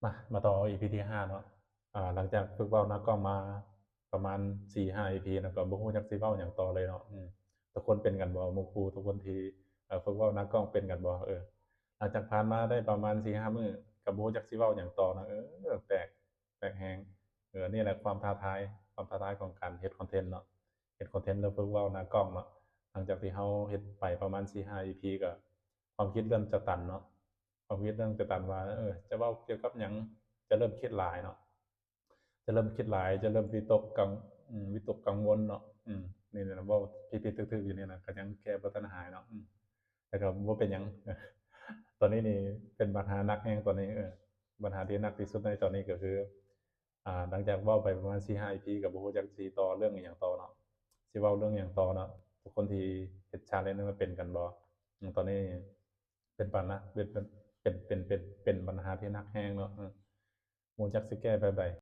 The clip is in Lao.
ມາ ມາຕໍ່ອີພີທີຫ້າເນາະ. ອ່າ ຫຼັງຈາກຝຶກເວົ້າໜ້າກ້ອງມາປະມານສີ່ຫ້າອີພີເນາະ ກໍບໍ່ຮູ້ຈັກຊິເວົ້າຫຍັງຕໍ່ເລີຍເນາະ. ອືມ ທຸກຄົນເປັນກັນບໍ່? ໝູ່ຄູ່ທຸກຄົນທີ່ ເອີ ຝຶກເວົ້າໜ້າກ້ອງເປັນກັນບໍ່? ເອີ ຫຼັງຈາກຜ່ານມາໄດ້ປະມານສີ່ຫ້າມື້ ກໍບໍ່ຮູ້ຈັກຊິເວົ້າຫຍັງຕໍ່ເນາະ. ເອີ ແປກ ແປກແຮງ. ເອີ ອັນນີ້ແຫຼະຄວາມທ້າທາຍ ຄວາມທ້າທາຍຂອງການເຮັດຄອນເທັນເນາະ. ເຮັດຄອນເທັນແລ້ວຝຶກເວົ້າໜ້າກ້ອງເນາະ. ຫຼັງຈາກທີ່ເຮົາເຮັດໄປປະມານສີ່ຫ້າອີພີ ກໍຄວາມຄິດເລີ່ມຈະຕັນເນາະ. ຄວາມຄິດເລີ່ມຈະຕັນວ່າ ເອີ ຈະເວົ້າກ່ຽວກັບຫຍັງ? ຈະເລີ່ມຄິດຫຼາຍເນາະ. ຈະເລີ່ມຄິດຫຼາຍ ຈະເລີ່ມວິຕົກກັງ ອືມ ວິຕົກກັງວົນເນາະ. ອືມ ນີ້ນະ ເວົ້າຜິດໆຖືກໆຢູ່ນີ້ນະ ກໍຍັງແກ້ບໍ່ທັນຫາຍເນາະ. ອືມ ແຕ່ກໍບໍ່ເປັນຫຍັງ. ຕອນນີ້ນີ້ເປັນບັນຫາໜັກແຮງຕອນນີ້. ເອີ ບັນຫາທີ່ໜັກທີ່ສຸດໃນຕອນນີ້ກໍຄື ອ່າ ຫຼັງຈາກເວົ້າໄປປະມານສີ່ຫ້າອີພີ ກໍບໍ່ຮູ້ຈັກຊິຕໍ່ເລື່ອງອີ່ຫຍັງຕໍ່ເນາະ. ຊິເວົ້າເລື່ອງຫຍັງຕໍ່ເນາະ? ທຸກຄົນທີ່ເຮັດ challenge ນັ້ນເປັນກັນບໍ່? ອືມ ຕອນນີ້ເປັນບັນຫາ ເປັນ ເປັນ ເປັນ ເປັນ ເປັນບັນຫາທີ່ໜັກແຮງເນາະ. ອືມ ບໍ່ຮູ້ຈັກຊິແກ້ແບບໃດ.